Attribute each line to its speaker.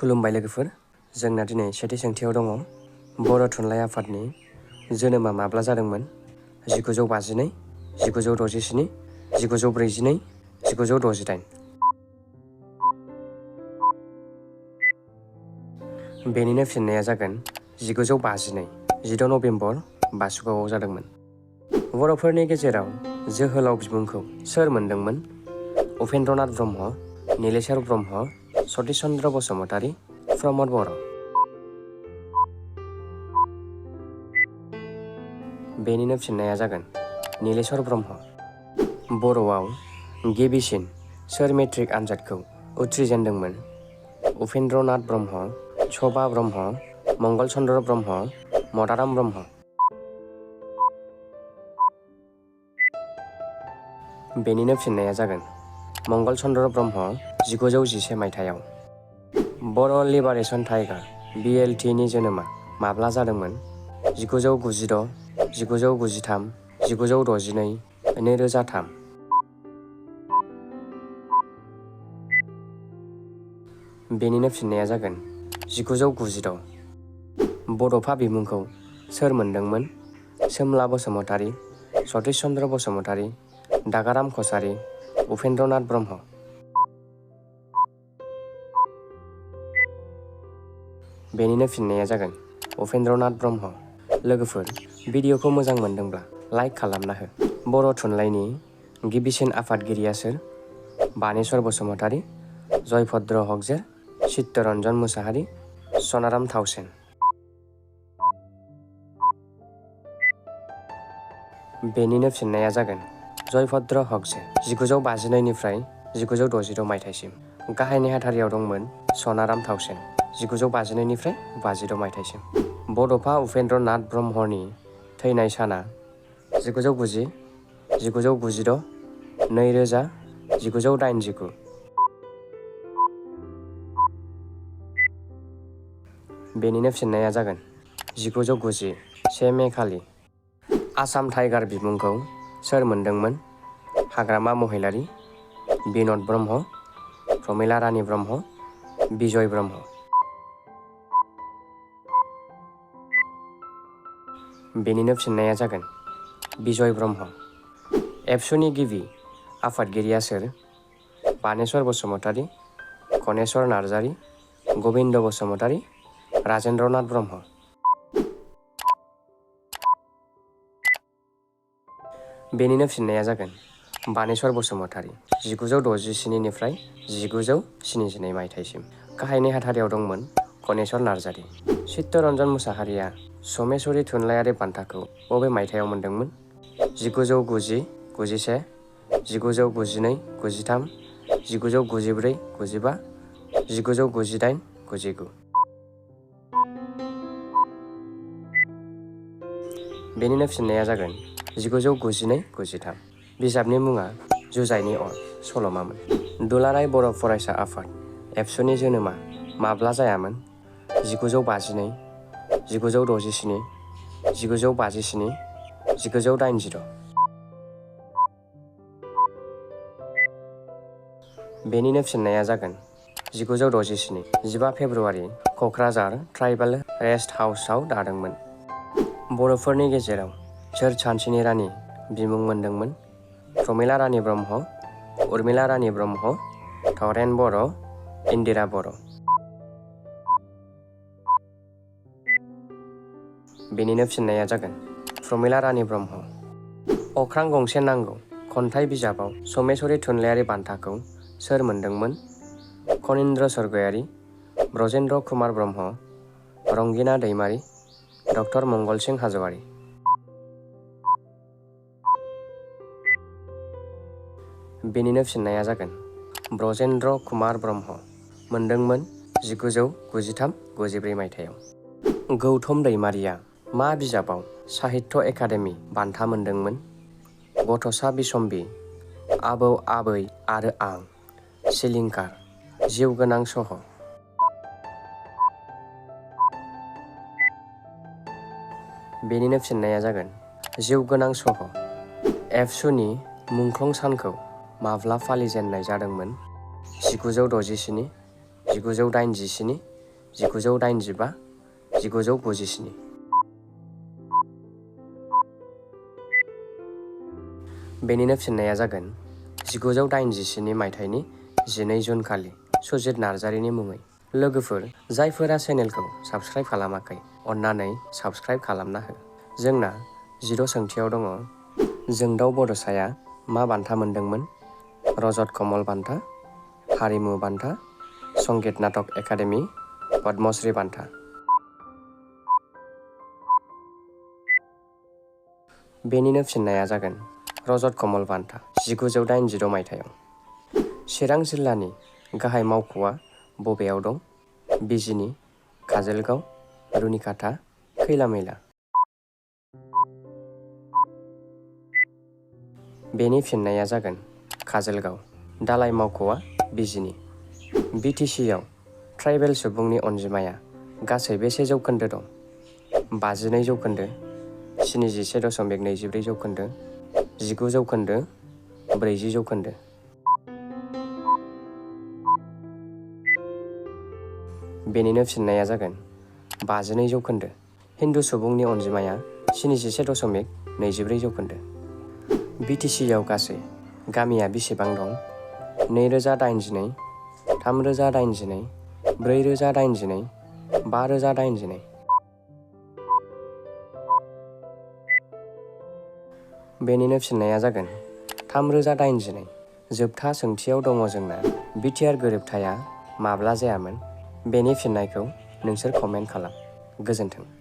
Speaker 1: खुलुमबाय लोगोफोर, जोंना दिनै सेथि सोंथियाव दङ बर' थुनलाइ आफादनि जोनोमा माब्ला जादोंमोन? 1952, 1967, 1942, 1968। बेनिनो फिननाया जागोन 1952, 10 नभेम्बर बासुगावआव जादोंमोन। बर'फोरनि गेजेराव जोहोलाव बिमुंखौ सोर मोनदोंमोन? उपेन्द्रनाथ ब्रह्म, नीलेश्वर ब्रह्म, सतिश चन्द्र बसुमतारी, प्रमद बर'। बेनिनो फिननाया जागोन नीलेश्वर ब्रह्म। बर'आव गिबिसिन सोर मेट्रिक आनजादखौ उथ्रिजेनदोंमोन? उपेन्द्रनाथ ब्रह्म, सभा ब्रह्म, मंगल चन्द्र ब्रह्म, मदाराम ब्रह्म। बेनिनो फिननाया जागोन मंगल चन्द्र ब्रह्म 1911 मायथाइयाव। बर' लिबारेशन टाइगार BLT नि जोनोमा माब्ला जादोंमोन? 1996, 1993, 1962, 2003। बेनिनो फिननाया जागोन 1996। बड'फा बिमुंखौ सोर मोनदोंमोन? सोमला बसुमतारी, सतिश चन्द्र बसुमतारी, दागाराम कछारी, उपेन्द्रनाथ ब्रह्म। बेनिनो फिननाया जागोन उपेन्द्रनाथ ब्रह्म। लोगोफोर, भिडिअखौ मोजां मोनदोंब्ला लाइक खालामना हो। बर' थुनलाइनि गिबिसिन आफादगिरिया सोर? बानेश्वर बसुमतारी, जयभद्र हकजेर, चित्तरन्जन मुसाहारि, सनाराम थाउसेन। बेनिनो फिननाया जागोन जयभद्र हकजेर। 1952 निफ्राय 1966 मायथाइसिम। गाहाय नेहाथारियाव दंमोन सनाराम थाउसेन। 1952 निफ्राय 52 मायथाइसिम। बड'फा उपेन्द्रनाथ ब्रह्मनि थैनाय साना 1990, 1996, 2000, 1989। बेनिनो फिननाया जागोन 1990, 1 मे खालि। आसाम टाइगार बिमुंखौ सोर मोनदोंमोन? हाग्रामा महिलारी, बिन'द ब्रह्म, प्रमिला रानी ब्रह्म, बिजय ब्रह्म। बेनिनो फिननाया जागोन बिजय ब्रह्म। एबसुनि गिबि आफादगिरिया सोर? बानेश्वर बसुमतारी, कनेश्वर नार्जारी, गबिन्द बसुमतारी, राजेन्द्रनाथ ब्रह्म। बेनिनो फिननाया जागोन बानेश्वर बसुमतारी। 1967 निफ्राय 1971 मायथाइसिम। गाहाय नेहाथारियाव दंमोन कनेश्वर नार्जारी। चित्तरन्जन मुसाहारिया समेश्वरी थुनलाइयारि बान्थाखौ बबे मायथाइयाव मोनदोंमोन? 1990, 91, 1992, 93, 1994, 95, 1998, 99। बेनिनो फिननाया जागोन 1992, 93। बिजाबनि मुङा जुजाइनि अर सल'मामोन। दुलाराय बर' फरायसा आफाद एबसुनि जोनोमा माब्ला जायामोन? 1952, 1967, 1957, 1980। बेनिनो फिननाया जागोन 1967। 15 फेब्रुवारि क'क्राझार ट्राइबेल रेस्ट हाउसआव दादोंमोन। बर'फोरनि गेजेराव सोर सानसेनि रानि बिमुं मोनदोंमोन? प्रमिला रानी ब्रह्म, उर्मिला रानी ब्रह्म, धरेन बर', इन्दिरा बर'। बेनिनो फिननाया जागोन प्रमिला रानी ब्रह्म। अख्रां गंसे नांगौ खन्थाइ बिजाबाव समेश्वरी थुनलाइयारि बान्थाखौ सोर मोनदोंमोन? खनीन्द्र स्वर्गयारी, ब्रजेन्द्र कुमार ब्रह्म, रंगिना दैमारी, डक्टर मंगल सिं हाज'वारी। बेनिनो फिननाया जागोन ब्रजेन्द्र कुमार ब्रह्म। मोनदोंमोन 1993-94 मायथाइयाव। गौतम दैमारिया मा बिजाबाव साहित्य एकाडेमि बान्था मोनदोंमोन? गथ'सा बिसम्बि, आबौ आबै आरो आं, सिलिंखार, जिउ गोनां सह'। बेनिनो फिननाया जागोन जिउ गोनां सह'। एबसुनि मुंख्लं सानखौ माब्ला फालिजेननाय जादोंमोन? 1967, 1987, 1985, 1997। बेनिनो फिननाया जागोन 1987 मायथाइनि 12 जुन खालि सुजित नार्जारिनि मुङै। लोगोफोर, जायफोरा चेनेलखौ साबस्क्राइब खालामाखै, अन्नानै साबस्क्राइब खालामना हो। जोंना 10 सोंथियाव दङ। जोंदाव बड'साया मा बान्था मोनदोंमोन? रजत कमल बान्था, हारिमु बान्था, संगीत नाटक एकाडेमि, पद्मश्री बान्था। बेनिनो फिननाया जागोन रजत कमल बान्था 1986 मायथाइयाव। चिरां जिल्लानि गाहाय मावख'आ बबेयाव दं? बिजिनि, काजोलगाव, रुनिखाता, खैला-मैला। बेनि फिननाया जागोन काजोलगाव। दालाय मावख'आ बिजिनि। BTCआव ट्राइबेल सुबुंनि अनजिमाया गासै बेसे जौखोन्दो दं? 52 जौखोन्दो, 77.23 जौखोन्दो, 19 जौखोन्दो, 40 जौखोन्दो। बेनिनो फिननाया जागोन 52 जौखोन्दो। हिन्दु सुबुंनि अनजिमाया 77.24 जौखोन्दो। BTCआव गासै गामिया बेसेबां दं? 2082, 3082, 4082, 5082। बेनिनो फिननाया जागोन 3082। जोबथा सोंथियाव दङ जोंना बिटिआर गोरोबथाया माब्ला जायामोन? बेनि फिननायखौ नोंसोर कमेन्ट खालाम। गोजोन्थों।